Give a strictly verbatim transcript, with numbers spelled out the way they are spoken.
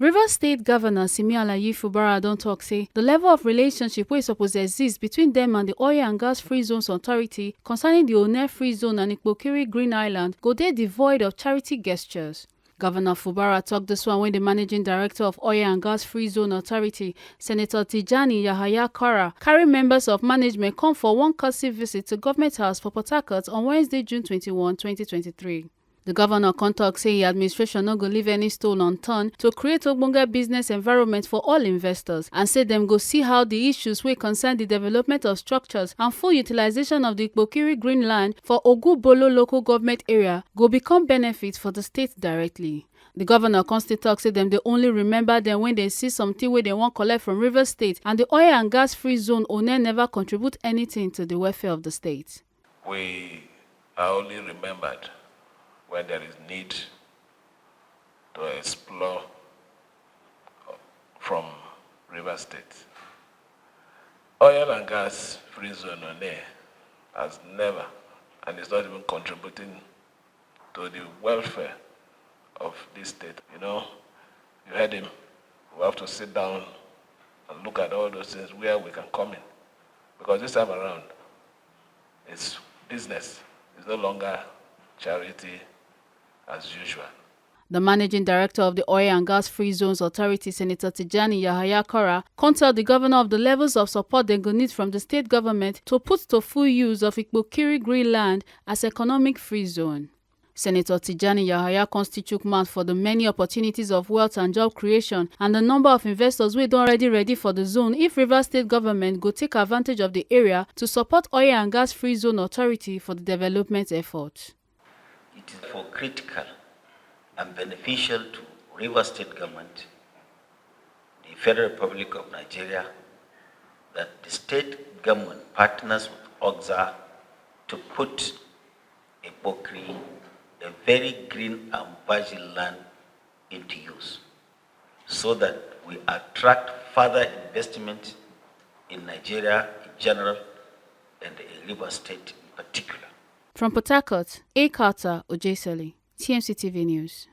Rivers State Governor Simi Alayi Fubara don talk say the level of relationship wey suppose exist between them and the Oil and Gas Free Zones Authority concerning the Onne Free Zone and Ikpokiri Green Island go dey devoid of charity gestures. Governor Fubara talk this one when the managing director of Oil and Gas Free Zone Authority, Senator Tijani Yahaya Kora, carry members of management come for one courtesy visit to Government House for Port Harcourt on Wednesday, June twenty-one, twenty twenty-three. The governor come talk say his administration no go leave any stone unturned to create ogbonge business environment for all investors, and say dem go see how the issues wey concern the development of structures and full utilization of the Ikpokiri Green Land for Ogubolo local government area go become benefit for the state directly. The governor come still talk say dem dey only remember dem when dem see something wey dem wan collect from Rivers State, and the Oil and Gas Free Zone Onne never contribute anything to the welfare of the state. We are only remembered when there is need to explore from Rivers State. Oil and Gas Free Zone Onne has never, and is not even contributing to the welfare of this state. You know, you heard him. We have to sit down and look at all those things where we can come in, because this time around, it's business. It's no longer charity as usual. The managing director of the Oil and Gas Free Zones Authority, Senator Tijani Yahaya Kora, come tell the governor of the levels of support dem go need from the state government to put to full use of Ikpokiri Green Land as economic free zone. Senator Tijani Yahaya come still chook mouth for the many opportunities of wealth and job creation and the number of investors wey don already ready for the zone if Rivers State government go take advantage of the area to support Oil and Gas Free Zone Authority for the development effort. It is for critical and beneficial to Rivers State government, the Federal Republic of Nigeria, that the state government partners with OGZA to put Ikpokiri, a very green and virgin land, into use, so that we attract further investment in Nigeria in general and in Rivers State in particular. From Port Harcourt, A Carter Ojesele, T M C T V News.